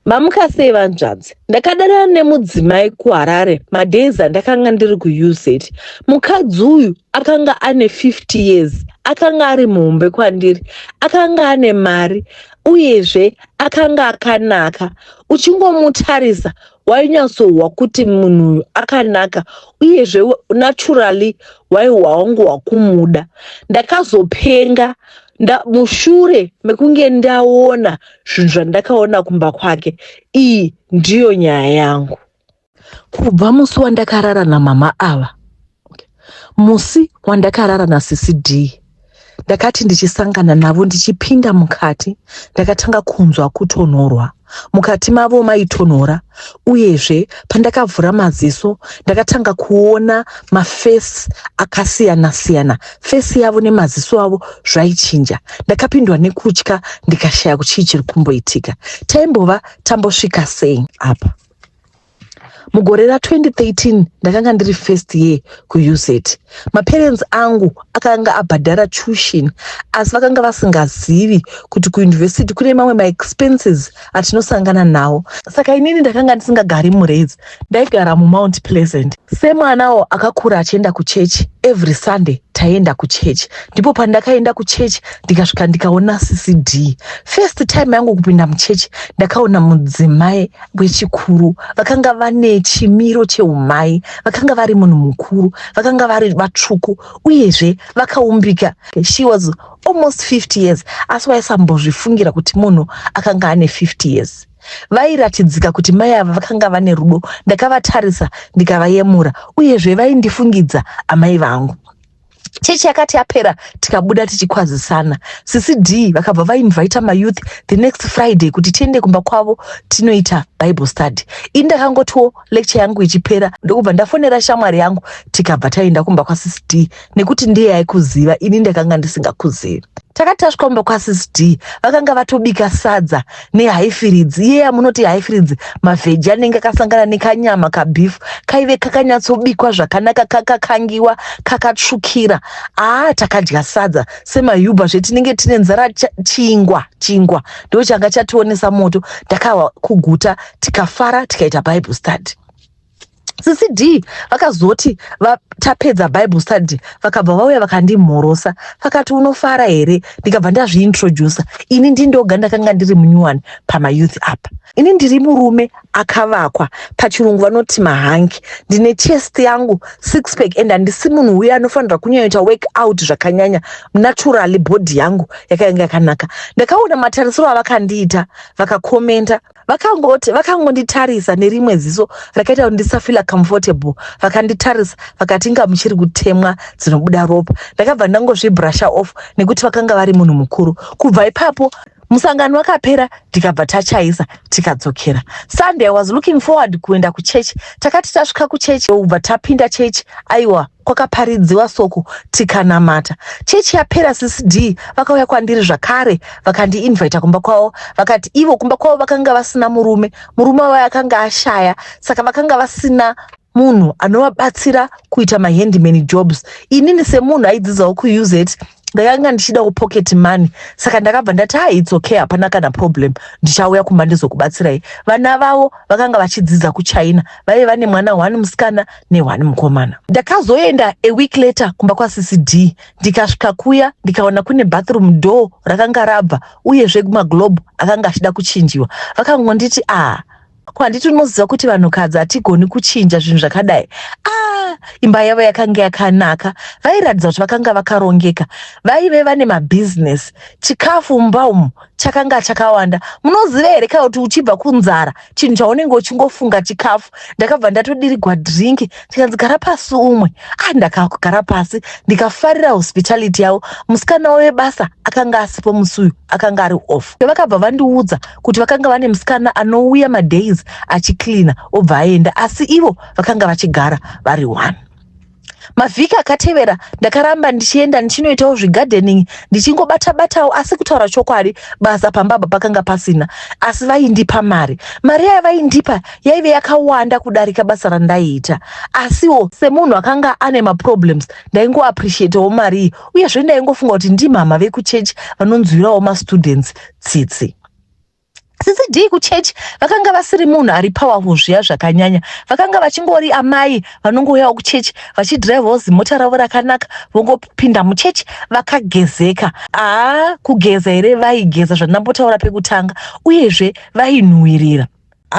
Mamuka sei vanzvadzi? Ndakadanana nemudzimai kuHarare madays andakanga ndiri kuUZ. Mukadzi uyu akanga ane 50 years, akanga ari muhombe kwandiri, akanga ane mari uyezve akanga akanaka. Uchingomutarisa wainyatsohwa kuti munhu uyu akanaka uyezve naturally waihwa wangu wakumuda. Ndakazopenga nda, mushure mekunge ndaona zvinhu zvandakaona kumba kwake. Iyi ndiyo nyaya yangu. Kubva musi wandakarara namama ava, musi wandakarara nasisi D, ndakati ndichisangana navo ndichipinda mukati, ndakatanga kunzwa kutonhorwa. Mukati mavo maitonhora uyezve pandakavhura maziso ndakatanga kuona mafesi akasiyana siyana. Fesi yavo nemaziso avo zvaichinja. Ndakapindwa nekutya ndikashaya kuti chii chiri kumboitika. Taimbova tambosvika sei apa? Mugore ra2013 ndakanga ndiri first year kuUZ. Maparents angu akanga abhadhara tuition asi vakanga vasingazivi kuti kuyunivhesiti kune mamwe maexpenses atinosangana nawo. Saka inini ndakanga ndisingagari muRaids, ndaigara muMount Pleasant. Semwanawo akakura achienda kuchechi, every Sunday taienda kuchechi. Ndipo pandakaenda kuchechi ndikasvika ndikaona CCD. First time yangu kupinda muchechi ndakaona mudzimai wechikuru vakanga vane chimiro cheumai, vakanga vari munhu mukuru, vakanga vari vatsvuku uyezve vakaumbika. She was almost 50 years asi waisambozvifungira kuti munhu akanga ane 50 years. Vairatidzika kuti mai ava vakanga vane rudo. Ndakavatarisa ndikavayemura uyezve vaindifungidza amai vangu. Chechi yakati yapera tikabuda tichikwazisana. Sisi D vakabva vainvita mayouth the next Friday kuti tiende kumba kwavo tinoita Bible study. Ini ndakangotiwo lecture yangu ichipera ndokubva ndafonera shamwari yangu tikabva taenda kumba kwasisi D nekuti ndiye aikuziva, ini ndakanga ndisingakuzivi. Takati tasvika kumba kwasisi D vakanga vatobika sadza nehaifiridzi iye yamunoti haifiridzi, mavheji anenge akasangana nekanyama kabeef kaive kakanyatsobikwa zvakanaka, kakakangiwa kakatsvukira. Aa, takadya sadza semayubha zvetinenge tine nzara. Chingwa ndo changa chationesa moto. Ndakahwa kuguta, tikafara, tikaita Bible study. Sisi D vakazoti tapedza Bible study vakabva vauya vakandimhorosa, vakati, "Unofara here?" Ndikabva ndazviintrodusa. Ini ndindoga ndakanga ndiri munyuwani pamayouth apa. Ini ndiri murume akavakwa, pachirungu vanoti mahunky. Ndine chest yangu, six pack, and handisi munhu uye anofanira kunyanyoita work out zvakanyanya. Naturally body yangu yakanga yakanaka. Ndakaona matarisiro avakandiita, vakakomenta, vakangoti vakangonditarisa nerimwe ziso rakaita kuti ndisafeela comfortable. Vakanditarisa vakati, "Inga muchiri kutemwa dzinobuda ropa." Ndakabva ndangozvibrusha off nekuti vakanga vari munhu mukuru. Kubva ipapo musangano wakapera, ndikabva tachaisa tikadzokera. Sunday I was looking forward kuenda kuchechi. Takati tasvika kuchechi, ubva tapinda chechi, aiwa, kwakaparidziwa soko, tikanamata. Chechi yapera, ccd vakauya kwandiri zvakare vakandiinvita kumba kwavo. Vakati ivo kumba kwavo vakanga vasina murume, murume wavo akanga ashaya, saka vakanga vasina munhu anovabatsira kuita mahandyman jobs. Inini semunhu aidzidzawo kuUZ ndakanga ndichidawo pocket money, saka ndakabva ndati, "Hai, it's okay, hapana kana problem, ndichauya kumba ndizokubatsirai." Vana vavo vakanga vachidzidza kuChina, vaive vane mwana one musikana neone mukomana. Ndakazoenda a week later kumba kwaCCD. Ndikasvika kuya ndikaona kune bathroom door rakanga rabva uyezve maglobe akanga achida kuchinjiwa. Vakangonditi, "Ah, kwanditi unoziva kuti vanhukadzi hatigoni kuchinja zvinhu zvakadai." Ah, imba yavo yakanga yakanaka, vairatidza kuti vakanga vakarongeka, vaive vane mabhizinesi. Chikafu mumba umu chakanga chakawanda. Munoziva here kana kuti uchibva kunzara chinhu chaunenge uchingofunga chikafu? Ndakabva ndatodirigwa drink, ndikanzi, "Gara pasi umwe." Ah, ndakagara pasi ndikafarira hospitality yavo. Musikana webasa akanga asipo musi uyu, akanga ari off. Vakabva vandiudza kuti vakanga vane musikana anouya madays achicleana obva aenda, asi ivo vakanga vachigara vari one. Mavhiki akatevera ndakaramba ndichienda ndichinoitawo zvigardening, ndichingobata-batawo, asi kutaura chokwadi basa pambaba pakanga pasina. Asi vaindipa mari. Mari yavaindipa yaive yakawanda kudarika basa randaiita, asiwo semunhu akanga ane maproblems ndaingoappreciatawo mari iyi. Uyezve ndaingofunga kuti ndimama vekuchechi vanonzwirawo mastudents tsitsi. Sisi D kuchechi vakanga vasiri munhu ari powerful zviya zvakanyanya. Vakanga vachingori amai vanongouyawo kuchechi vachidhiraivhawo zimota ravo rakanaka vongopinda muchechi vakagezeka. Haa kugeza here vaigeza zvandambotaura pekutanga uyezve vainhuwirira.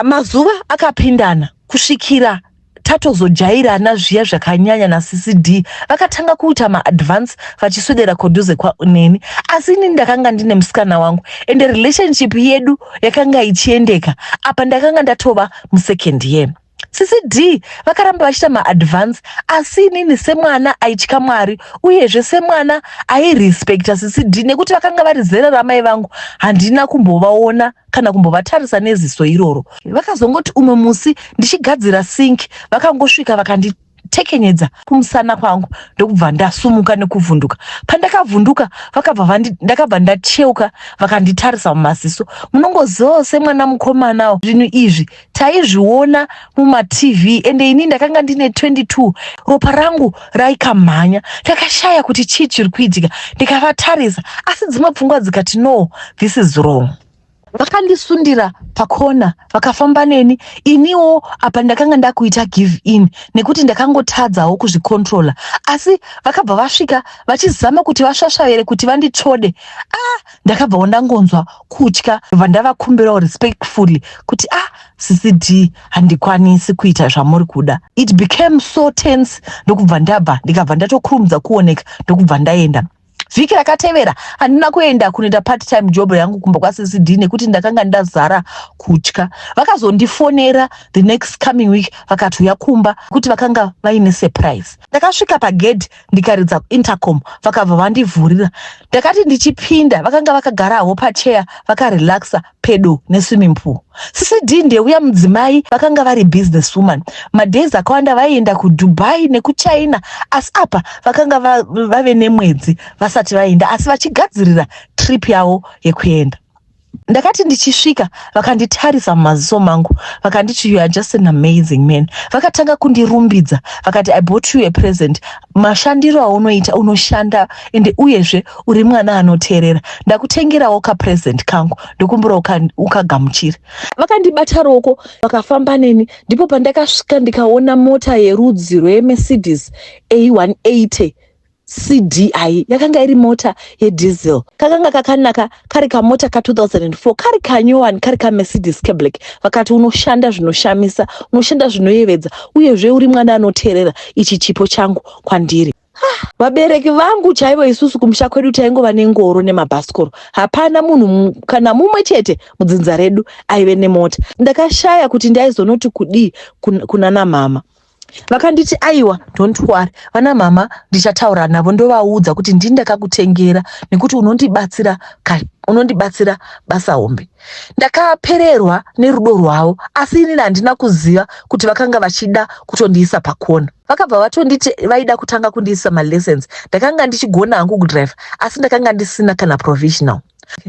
Mazuva akapindana kusvikira tatozojairana zviya zvakanyanya nasisi D vakatanga kuita maadvance vachiswedera kudhuze neni asi ini ndakanga ndine musikana wangu ende relationship yedu yakanga ichiendeka apa ndakanga ndatova musecond year. Sisi D vakaramba vachiita maadvance asi inini semwana aitya Mwari uyezve semwana airespecta sisi D nekuti vakanga vari zera ramai vangu handina kumbovaona kana kumbovatarisa neziso iroro. Vakazongoti umwe musi ndichigadzira sink vakangosvika vakanditekenyedza kumusana kwangu ndokubva ndasumuka nekuvhunduka. Pandakavhunduka vakabva vandi, ndakabva ndacheuka vakanditarisa mumaziso. Munongozivawo semwana mukomanawo zvinhu izvi taizviona mumatv ende ini ndakanga ndine 22 ropa rangu raikamhanya. Ndakashaya kuti chii chiri kuitika ndikavatarisa asi dzimwe pfungwa dzikati no this is wrong. Vakandisundira pakona vakafamba neni iniwo apa ndakanga ndakuita give in nekuti ndakangotadzawo kuzvicontrola asi vakabva vasvika vachizama kuti vasvasvavere kuti vanditsvode ah ndakabvawo ndangonzwa kutya ndobva ndavakumbirawo respectfully kuti ah sisi D handikwanisi kuita zvamuri kuda. It became so tense ndokubva ndabva ndikabva ndatokurumidza kuoneka ndokubva ndaenda. Vhiki rakatevera handina kuenda kunoita part time job yangu kumba kwasisi D nekuti ndakanga ndazara kutya. Vakazondifonera the next coming week vakati uya kumba kuti vakanga vaine surprise. Ndakasvika pagedhi ndikaridza intercom vakabva vandivhurira. Ndakati ndichipinda vakanga vakagarawo pacheya vakarelaxa pedo neswimming pool. Sisi D ndeuya mudzimai vakanga vari business woman. Madays akawanda vaienda kuDubai nekuChina asi apa vakanga vave nemwedzi vasati vaenda asi vachigadzirira trip yavo yekuenda. Ndakati ndichisvika vakanditarisa mumaziso mangu vakanditi you are just an amazing man. Vakatanga kundirumbidza vakati I bought you a present. Mashandiro aunoita unoshanda ende uyezve uri mwana anoteerera. Ndakutengerawo kapresent kangu ndokumbira ukagamuchire. Vakandibata ruoko vakafamba neni ndipo pandakasvika ndikaona mota yerudzi rweMercedes A180 CDI yakanga iri mota yediesel. Kakanga kakanaka kari kamota ka2004 kari kanyowani kari kaMercedes keblack. Vakati unoshanda zvinoshamisa, unoshanda zvinoyevedza uyezve uri mwana anoteerera. Ichi chipo changu kwandiri. Vabereki vangu chaivo isusu kumusha kwedu taingova nengoro nemabhasikoro. Hapana munhu kana mumwe chete mudzinza redu aive nemota. Ndakashaya kuti ndaizonoti kudii kunana mama. Vakanditi aiwa don't worry vana mama ndichataura navo ndovaudza kuti ndini ndakakutengera nekuti unondibatsira unondibatsira basa hombe. Ndakapererwa nerudo rwavo asi inini handina kuziva kuti vakanga vachida kutondiisa pakona. Vakabva vatonditi vaida kutanga kundiisa malessons. Ndakanga ndichigona hangu kudriver asi ndakanga ndisina kana provisional.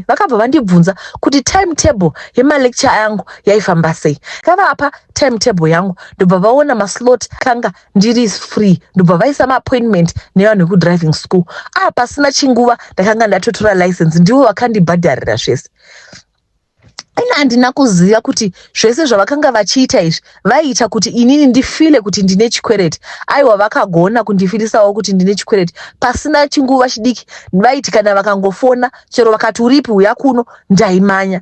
Vakabva vandibvunza kuti timetable yemalecture angu yaifamba sei. Ndakavapa timetable yangu ndobva vaona maslot kanga ndiri free ndobva vaisa maappointment nevanhu vekudriving school. Ah, pasina chinguva ndakanga ndatotora license ndivo vakandibhadharira zvese. Ini handina kuziva kuti zvese zvavakanga vachiita izvi vaiita kuti inini ndifile kuti ndine chikwereti. Aiwa vakagona kundifilisawo kuti ndine chikwereti. Pasina chinguva chidiki vaiti kana vakangofona chero vakati uripi uya kuno ndaimanya.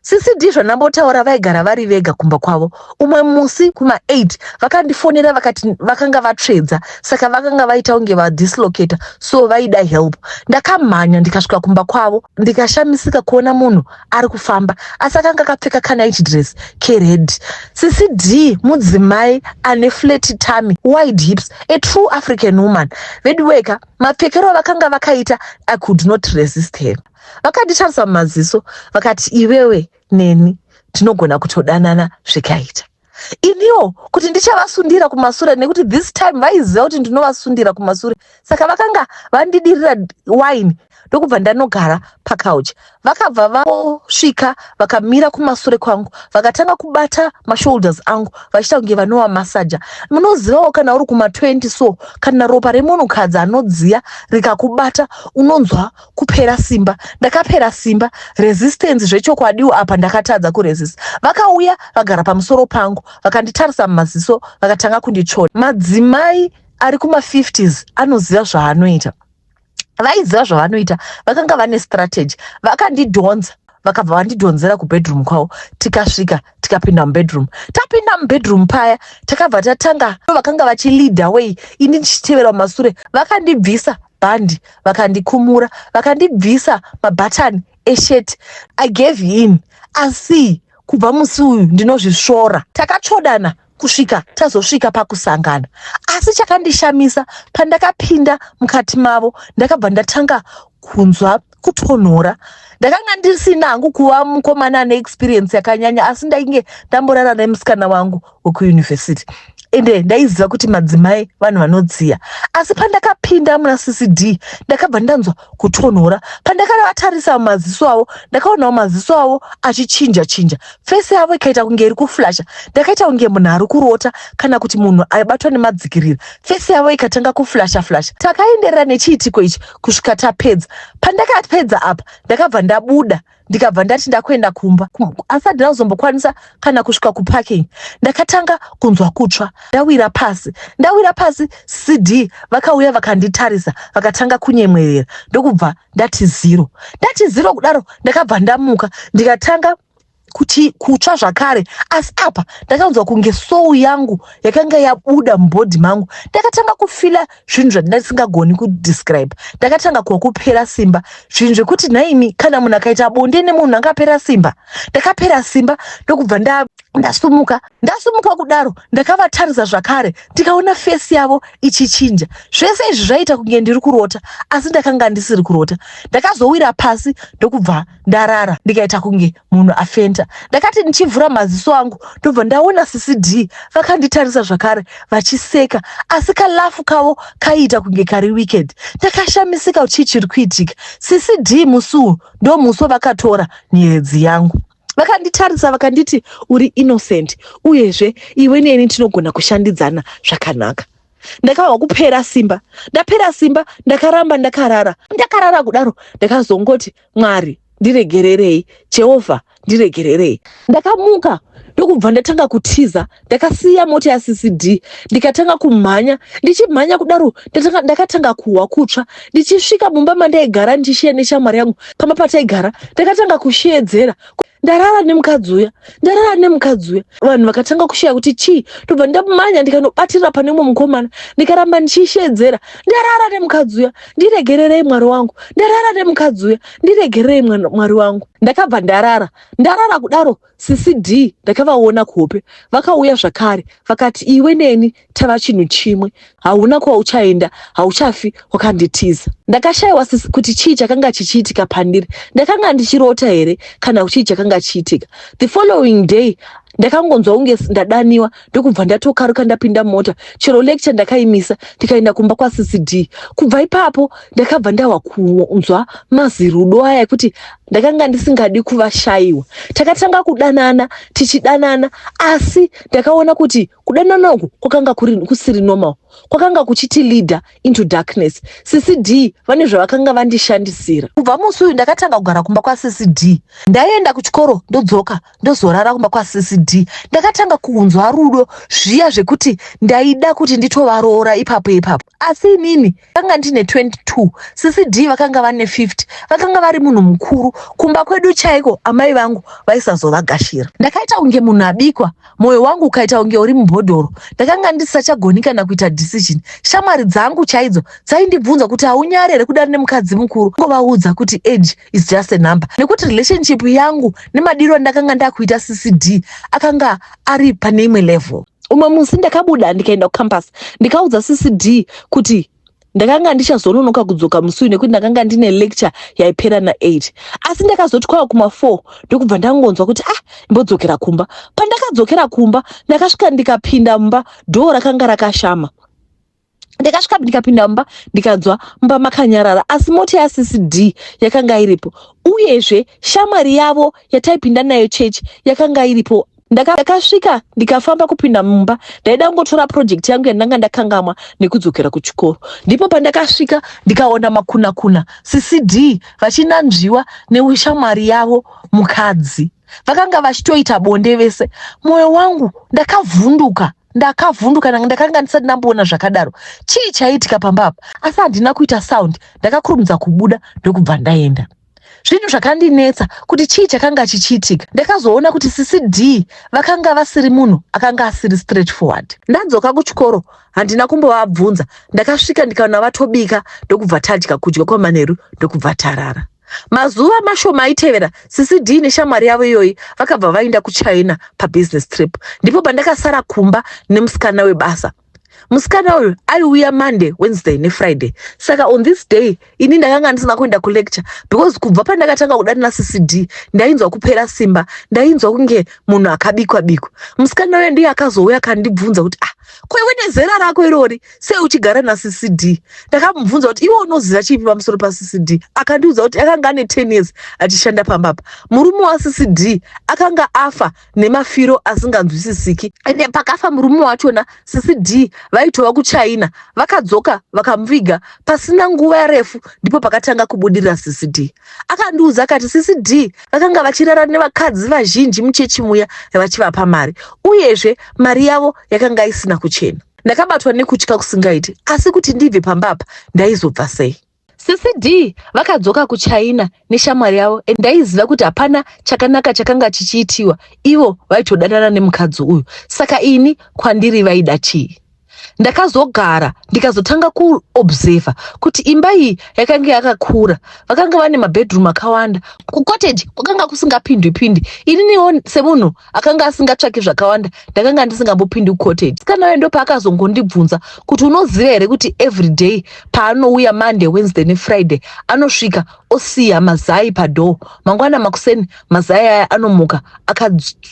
Sisi D zvandambotaura vaigara vari vega kumba kwavo. Umwe musi kuma 8 vakandifonera vakati vakanga vatsvedza saka vakanga vaita kunge vadislocata so vaida help. Ndakamhanya ndikasvika kumba kwavo ndikashamisika kuona munhu ari kufamba asi akanga akapfeka kanight dress kered. Sisi D mudzimai ane flat tummy, wide hips, a true African woman. Veduweka mapfekero avakanga vakaita I could not resist her. Vakanditarisa mumaziso vakati iwewe neni tinogona kutodanana zvikaita. Iniwo kuti ndichavasundira kumasure nekuti this time vaiziva kuti ndinovasundira kumasure saka vakanga vandidirira wine. Ndokubva ndanogara pacouch. Vakabva vasvika vakamira kumasure kwangu, vakatanga kubata mashoulders angu vachiita kunge vanova masaja. Munozivawo kana uri kuma20 so, kana ropa remunhukadzi anodziya rikakubata, unonzwa kupera simba. Ndakapera simba, resistance zvechokwadiwo apa ndakatadza kuresist. Vakauya vagara pamusoro pangu, vakanditarisa mumaziso, vakatanga kunditsvoda. Madzimai ari kuma50s anoziva zvaanoita, vaiziva zvavanoita, vakanga vane strategy. Vakandidhonza, vakabva vandidhonzera kubedroom kwavo. Tikasvika, tikapinda mubedroom. Tapinda mubedroom paya, takabva tatanga. Vakanga vachileada way, ini ndichitevera mumasure. Vakandibvisa bhandi, vakandikumura, vakandibvisa mabhatani eshirt. I gave in, asi kubva musi uyu ndinozvisvora. Takatsvodana kusvika tazosvika pakusangana. Asi chakandishamisa, pandakapinda mukati mavo, ndakabva ndatanga kunzwa kutonhora. Ndakanga ndisina hangu kuva mukomana ane experience yakanyanya, asi ndainge ndamborara nemusikana wangu wekuyunivhesiti, ende ndaiziva kuti madzimai vanhu vanodziya. Asi pandakapinda muna ccd, ndakabva ndanzwa kutonhora. Pandakavatarisa mumaziso avo, ndakaonawo maziso avo achichinja chinja, face yavo ikaita kunge iri kuflasha. Ndakaita kunge munhu ari kurota kana kuti munhu aibatwa nemadzikirira. Face yavo ikatanga kuflasha flasha. Takaenderera nechiitiko ichi kusvika tapedza. Pandakapedza apa, ndakabva ndabuda, ndikabva ndati ndakuenda kumba, asi handina kuzombokwanisa kana kusvika kuparking. Ndakatanga kunzwa kutsva, ndawira pasi. Ndawira pasi, cd vakauya vakanditarisa, vakatanga kunyemwerera, ndokubva ndati zero. Ndati zero kudaro, ndakabva ndamuka, ndikatanga kuti kutsva zvakare, asi apa ndakanzwa kunge soul yangu yakanga yabuda mubody mangu. Ndakatanga kufeela zvinhu zvandisingagoni kudescribe. Ndakatanga kuwa kupera simba, zvinhu zvekuti nhaimi, kana munhu akaita bonde nemunhu angapera simba. Ndakapera simba, ndokubva ndasumuka. Ndasumuka kudaro, ndakavatarisa zvakare, ndikaona face yavo ichichinja. Zvese izvi zvaita kunge ndiri kurota, asi ndakanga ndisiri kurota. Ndakazowira pasi, ndokubva ndarara, ndikaita kunge munhu afenta. Ndakati ndichivhura maziso angu, ndobva ndaona ccd vakanditarisa zvakare vachiseka, asi kalaugh kavo kaiita kunge kari wicked. Ndakashamisika kuti chii chiri kuitika. Ccd musi uyu ndo musi wavakatora nyeredzi yangu. Vakanditarisa, vakanditi, "Uri innocent, uyezve iwe neni tinogona kushandidzana zvakanaka." Ndakahwa kupera simba. Ndapera simba, ndakaramba ndakarara. Ndakarara kudaro, ndakazongoti, "Mwari, ndiregererei. Jehovha, ndiregererei." Ndakamuka, ndokubva ndatanga kutiza. Ndakasiya mota yaccd, ndikatanga kumhanya. Ndichimhanya kudaro, ndakatanga kuhwa kutsva. Ndichisvika mumba mandaigara ndichishiya neshamwari yangu, pamba pataigara, ndakatanga kushedzera, "Ndarara nemukadzi uya, ndarara nemukadzi uya." Vanhu vakatanga kushiya kuti chii. Ndobva ndamhanya, ndikanobatirira pane mumwe mukomana, ndikaramba ndichishedzera, "Ndarara nemukadzi uya, ndiregererei Mwari wangu, ndarara nemukadzi uya, ndiregererei Mwari wangu." Ndakabva ndarara. Ndarara kudaro, ccd ndakavaona kuhope. Vakauya zvakare, vakati, "Iwe neni tava chinhu chimwe, hauna kwauchaenda, hauchafi wakanditiza." Ndakashayiwa kuti chii chakanga chichiitika pandiri. Ndakanga ndichirota here kana chii chakanga chiitika? The following day ndakangonzwa kunge ndadaniwa, ndokubva ndatokaruka, ndapinda mota. Chero lecture ndakaimisa, ndikaenda kumba kwaccd. Kubva ipapo ndakabva ndahwa kunzwa mazirudo aya ekuti ndakanga ndisingadi kuvashayiwa. Takatanga kudanana, tichidanana, asi ndakaona kuti kudanana uku kwakanga kusiri normal, kwakanga kuchiti leader into darkness. Ccd vane zvavakanga vandishandisira. Kubva musi uyu ndakatanga kugara kumba kwaccd. Ndaienda kuchikoro, ndodzoka, ndozorara kumba kwaccd. Ndakatanga kunzwa rudo zviya zvekuti ndaida kuti nditovaroora ipapo ipapo. Asi inini ndakanga ndine 22, ccd vakanga vane 50, vakanga vari munhu mukuru. Kumba kwedu chaiko amai vangu vaisazovagashira. Ndakaita kunge munhu abikwa, mwoyo wangu ukaita kunge uri mubhodhoro. Ndakanga ndisachagoni kana kuita decision. Shamwari dzangu chaidzo dzaindibvunza kuti, "Haunyari here kudari nemukadzi mukuru?" Ngovaudza kuti age is just a number, nekuti relationship yangu nemadiro andakanga ndakuita ccd akanga ari pane imwe level. Umwe musi ndakabuda, ndikaenda kucampus, ndikaudza ccd kuti ndakanga ndichazononoka kudzoka musi uyu nekuti ndakanga ndine lecture yaipera na8. Asi ndakazoti kwava kuma4, ndokubva ndangonzwa kuti, "Ah, imbodzokera kumba." Pandakadzokera kumba, ndakasvika, ndikapinda mumba, dhoo rakanga rakashama. Ndakasvika ndikapinda mumba, ndikanzwa mumba makanyarara, asi mota yaSisi D yakanga iripo, uyezve shamwari yavo yataipinda nayo chechi yakanga iripo. Ndakasvika ndikafamba kupinda mumba. Ndaida kungotora project yangu yandanga ndakangamwa nekudzokera kuchikoro. Ndipo pandakasvika ndikaona makunakuna, Sisi D vachinanzviwa neushamwari yavo mukadzi. Vakanga vachitoita bonde vese. Mwoyo wangu, ndakavhunduka, ndakavhunduka. Ndakanga ndisati ndamboona zvakadaro. Chii chaiitika pamba apa? Asi handina kuita sound. Ndakakurumidza kubuda ndokubva ndaenda. Zvinhu zvakandinetsa kuti chii chakanga chichiitika. Ndakazoona kuti Sisi D vakanga vasiri munhu akanga asiri straight forward. Ndadzoka kuchikoro, handina kumbovabvunza. Ndakasvika ndikaona vatobika, ndokubva tadya kudya kwamanheru, ndokubva tarara. Mazuva mashoma aitevera, Sisi D neshamwari yavo iyoyi vakabva vaenda kuChina pabusiness trip. Ndipo pandakasara kumba nemusikana webasa. Musikana uyu aiuya Monday, Wednesday neFriday. Saka on this day ini ndakanga ndisina kuenda kulecture, because kubva pandakatanga kudana naSisi D ndainzwa kupera simba, ndainzwa kunge munhu akabikwa bikwa. Musikana uyo ndiye akazouya akandibvunza kuti, "Ah, ko iwe nezera rako irori, sei uchigara naSisi D?" Ndakamubvunza kuti, "Iwe unoziva chipi pamusoro paSisi D?" Akandiudza kuti akanga ane 10 years achishanda pambapa. Murume waSisi D akanga afa nemafiro asinganzwisisiki, ende pakafa murume wachona, Sisi D vaitova kuChina. Vakadzoka vakamuviga. Pasina nguva refu ndipo pakatanga kubudirira Sisi D. Akandiudza akati Sisi D vakanga vachirara nevakadzi vazhinji muchechi muya vachivapa mari, uyezve mari yavo yakanga isina kuchena. Ndakabatwa nekutya kusingaiti, asi kuti ndibve pamba apa ndaizobva sei? Sisi D vakadzoka kuChina neshamwari yavo, and ndaiziva kuti hapana chakanaka chakanga chichiitiwa. Ivo vaitodanana nemukadzi uyu, saka ini kwandiri vaida chii? Ndakazogara ndikazotanga kuobserva kuti imba iyi yakanga yakakura, vakanga vane mabedroom akawanda. Kucottage kwakanga kusingapindwi pindi. Ininiwo semunhu akanga asingatsvaki zvakawanda, ndakanga ndisingambopindi kucottage. Sikana uyo ndopaakazongondibvunza kuti, "Unoziva here kuti every day paanouya, Monday, Wednesday neFriday, anosvika osiya mazai padoor? Mangwana makuseni mazai aya anomuka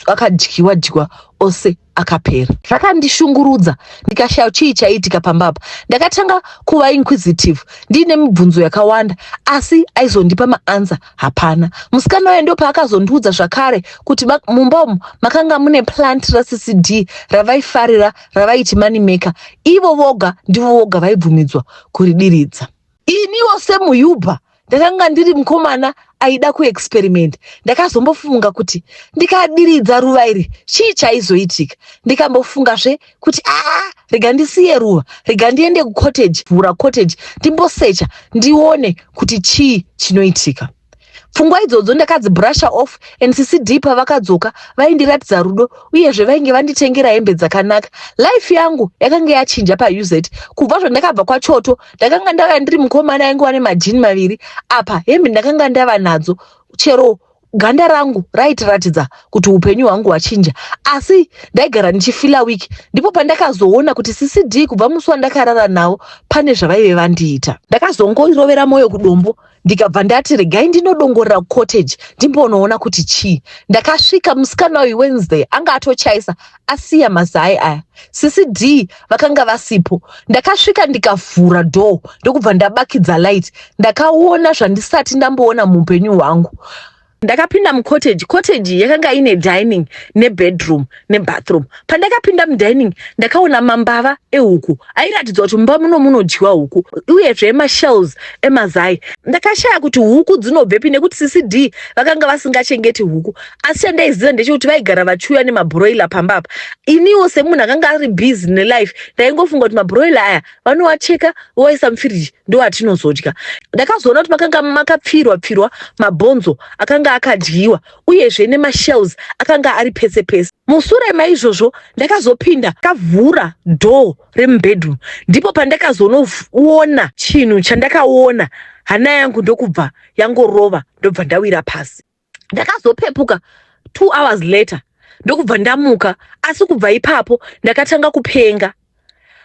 akadyiwa dyiwa ose, akapera." Zvakandishungurudza, ndikashaya chii chaiitika pambapa. Ndakatanga kuva inquisitive, ndiine mibvunzo yakawanda, asi aizondipa maanswer hapana. Musikana uyo ndopaakazondiudza zvakare kuti mumba umu makanga mune plant raSisi D ravaifarira, ravaiti money maker. Ivo voga ndivo voga vaibvumidzwa kuridiridza. Iniwo semuyubha ndakanga ndiri mukomana aida kuexperiment. Ndakazombofunga kuti ndikadiridza ruva iri, chii chaizoitika? Ndikambofungazve kuti, "Aa, rega ndisiye ruva, rega ndiende kucottage, vhura cottage, ndimbosecha ndione kuti chii chinoitika." Pfungwa idzodzo ndakadzibrusha off, and Sisi D pavakadzoka vaindiratidza rudo, uyezve vainge vanditengera hembe dzakanaka. Life yangu yakanga yachinja paUZ. Kubva zvandakabva kwaChoto, ndakanga ndava ndiri mukomana aingova nemajini maviri. Apa hembe ndakanga ndava nadzo, chero ganda rangu raitiratidza kuti upenyu hwangu hwachinja, asi ndaigara ndichifeela weak. Ndipo pandakazoona kuti Sisi D, kubva musi wandakarara navo, pane zvavaive vandiita. Ndakazongorovera mwoyo kudombo, ndikabva ndati, "Regai ndinodongorera kucottage, ndimbonoona kuti chii." Ndakasvika, musikana uyu Wednesday anga atochaisa, asiya mazai aya. Sisi D vakanga vasipo. Ndakasvika ndikavhura door, ndokubva ndabakidza light. Ndakaona zvandisati ndamboona muupenyu hwangu. Ndakapinda mucottage. Cottage yakanga ine dining nebedroom nebathroom. Pandakapinda mudining, ndakaona mambava ehuku airatidza kuti mumba muno munodyiwa huku, uyezve mashells emazai. Ndakashaya kuti huku dzinobvepi, nekuti Sisi D vakanga vasingachengeti huku, asi chandaiziva ndechekuti vaigara vachiuya nemabroiler pamba apa. Iniwo semunhu akanga ari busy nelife, ndaingofunga kuti mabroiler aya vanovacheka vovaisa mufiriji, ndo atinozodya. Ndakazoona kuti makanga makapfirwa pfirwa mabhonzo akanga akadyiwa, uyezve nemashells akanga ari pese pese. Musure maizvozvo ndakazopinda, kavhura door remubedroom, ndipo pandakazonoona chinhu chandakaona. Hana yangu ndokubva yangorova, ndobva ndawira pasi. Ndakazopepuka 2 hours later, ndokubva ndamuka, asi kubva ipapo ndakatanga kupenga.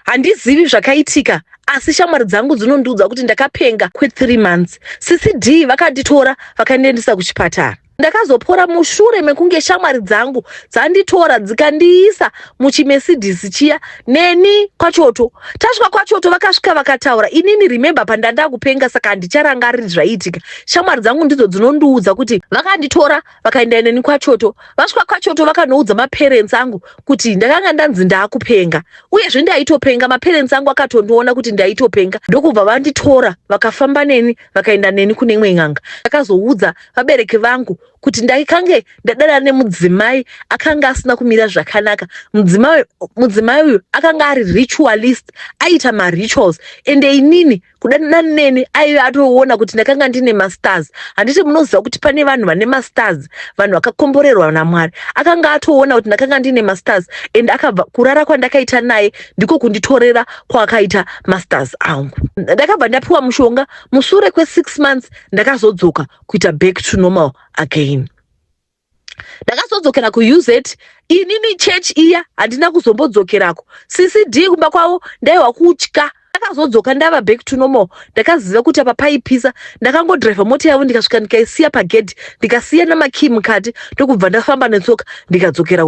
Handizivi zvakaitika, asi shamwari dzangu dzinondiudza kuti ndakapenga kwe3 months. Sisi D vakanditora vakandiendesa kuchipatara. Ndakazopora mushure mekunge shamwari dzangu dzanditora dzikandiisa muchimesidhisi chiya neni kwachoto. Tasvika kwachoto vakasvika vakataura inini remember pandandakupenga saka handicharangariri zvaiitika. Shamwari dzangu ndidzo dzinondiudza kuti vakanditora vakaenda neni kwachoto. Vasvika kwachoto vakanoudza maparents angu kuti ndakanga ndanzi ndaakupenga uyezve ndaitopenga. Maparents angu akatondiona kuti ndaitopenga ndokubva vanditora vakafamba neni vakaenda neni kune imwe n'anga. Ndakazoudza vabereki vangu kuti ndaikange ndadana nemudzimai akanga asina kumira zvakanaka. Mudzimai uyu akanga ari ritualist, aiita marituals ende inini kudanana neni aive atoona kuti ndakanga ndine mastars. Handiti munoziva kuti pane vanhu vane mastars, vanhu vakakomborerwa naMwari. Akanga atoona kuti ndakanga ndine mastars and akabva kurara kwandakaita naye ndiko kunditorera kwaakaita mastars angu. Ndakabva ndapiwa mushonga musure kwe6 months ndakazodzoka kuita back to normal again. Ndakazodzokera kuUZ inini church iya handina kuzombodzokerako. CCD kumba kwavo ndaiwa kutya. Ndakazodzoka ndava back to normal. Ndakaziva kuti apa paipisa. Ndakangodhiraivha mota yavo ndikasvika ndikaisiya pagedhi ndikasiya namakii mukati ndokubva ndafamba netsoka ndikadzokera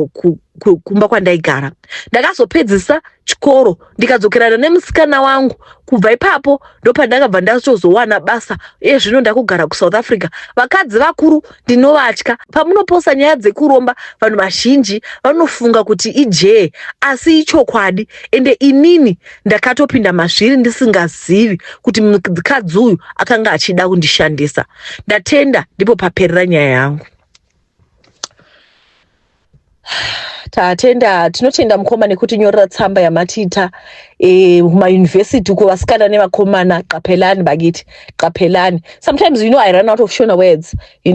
kumba kwandaigara. Ndakazopedzisa chikoro ndikadzokerana nemusikana wangu. Kubva ipapo ndopandakabva ndatozowana basa uye zvino ndakugara kuSouth Africa. Vakadzi vakuru ndinovatya. Pamunoposa nyaya dzekuromba vanhu vazhinji vanofunga kuti ijee asi ichokwadi. Ende inini ndakatopinda mazviri ndisingazivi kuti mukadzi uyu akanga achida kundishandisa. Ndatenda, ndipo paperera nyaya yangu. Tatenda, tinotenda mukoma nekutinyorera tsamba yamatiita kumayunivhesiti uko vasikana nevakomana. Qaphelani bakithi, qaphelani. Sometimes I run out of Shona words. I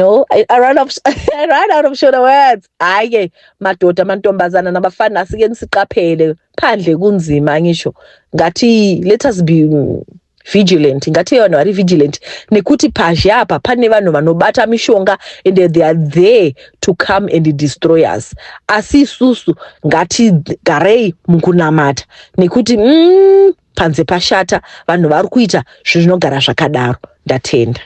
run out of Shona words. Hayi ke madoda, mantombazana nabafana, asike nisiqaphele phandle kunzima ngisho. Ngathi let us be vigilant, ngative vanhu vari vigilant nekuti pazhe apa pane vanhu vanobata mishonga and they are there to come and destroy us. Asi isusu ngatigarei mukunamata nekuti panze pashata, vanhu vari kuita zvinogara zvakadaro. Ndatenda.